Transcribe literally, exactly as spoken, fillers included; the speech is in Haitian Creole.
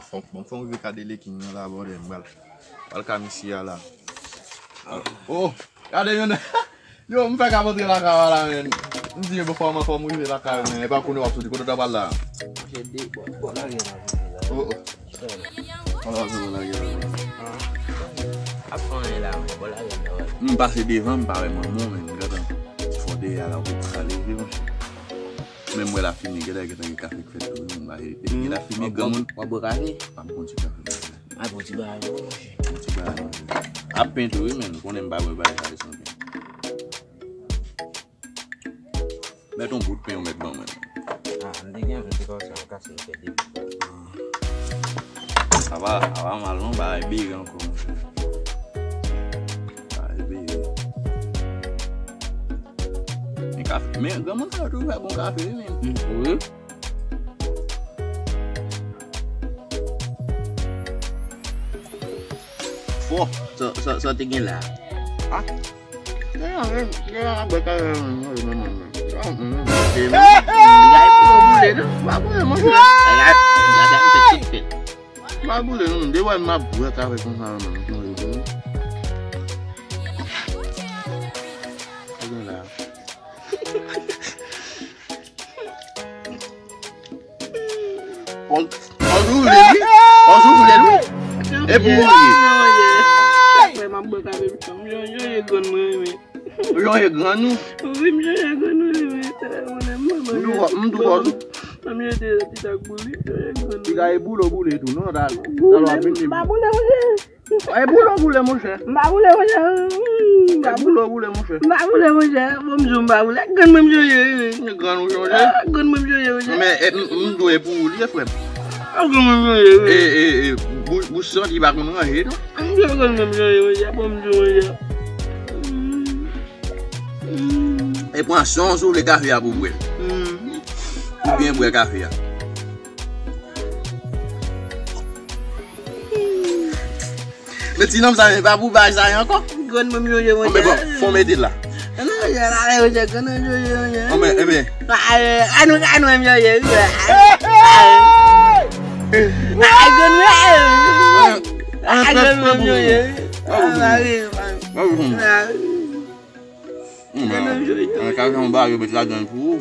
Fò, bon, fò m rive Kadelekin nan la, bòdè, m pral, pral ka misye a la. Oh, gade yon. Yo, m fèk ap antre lakay la, la, men. M di, yo, bon, fò m, fò m rive lakay, men e pa kounye w ap soti, kote w ta pral la? Monchè, de, bò, bò lari an ap vini la. Oh, oh. Bò lari an ap vini la. Ap fè anyen la, men, bò lari an ap vini. M pase devan, m pa wè manman w, men, gade. Ti fò dèyè a la, ou pral leve, monchè. Men m wè lafimen, gade, gade, gen kafe k fèt tou, wi, m pa, gen lafimen, granmoun. W ap bwè kafe? M ap bwè yon ti kafe, monchè. Ay, bon ti bagay, wi, monchè. Bon ti bagay, monchè. Ap pen tou, wi, men, ou konnen m pa bwè bagay sa, e san pen. Mèt yon bout pen ou mèt ban mwen. Ah, m te gen anvi fè sa, m kase m fè de bout. Sa va, sa va mal non, bagay bere ankò, monchè. Bagay bere. Men kafe, men granmoun sa yo toujou fè bon kafe, wi, men. Wi. Fò, sa, sa, sa te gen la. Ah. Gen anyen, gen anyen, bwè kafe, non, non, non, non. Bagay pou yo boule, non. Pa boule, monchè. Bagay, bagay, m fè tout fèt. Pa boule, non. De wè m ap bwè kafe konsa, non, non, non. Sa gen la. Pòz, pòz ou vle, wi. Pòz ou vle, wi. E pou ou ye. Frè, m ap bwè kafe, m chanje, chanje grann mwen, wi. Ou chanje grann ou? Wi, m chanje grann mwen, wi. Tèlè mwen, mwen, mwen. M tou pòz ou. M chanje ti tak boule, chanje grann mwen. Piga e boule, boule tou, non, ta, ta lwa vini. M pa boule, monchè. E boule w boule, monchè. M pa boule, monchè. M pa boule w boule, monchè. M pa boule, monchè. Bon, m di w m pa boule. Grann mwen m chanje, wi. Grann ou chanje? Ah, grann mwen m chanje, monchè. Men, e, m, m dwe pou ou li ye, frè m. Ah, grann mwen m chanje, wi. E, e, e, bou-, bouch santi pa konn ranje, non? M di w grann mwen m chanje, monchè. Bon, m di w, monchè. E pran san si w vle kafe a pou bwè. Oubyen bwè kafe a. Men ti nonm sa, men pa pou bagay sa ankò. Grann mwen m chanje, monchè. Bon, fò mete l la. Non, monchè, la, monchè, grann mwen m chanje, monchè. Bon, men, ebyen. Ay, ay, nou, ay, nou, m chanje, wi. Ay, ay, grann mwen, ay. Ay, grann mwen m chanje. Ay, mari, mari. Grann mwen m chanje. An ka jan ba yo met ladan pou ou.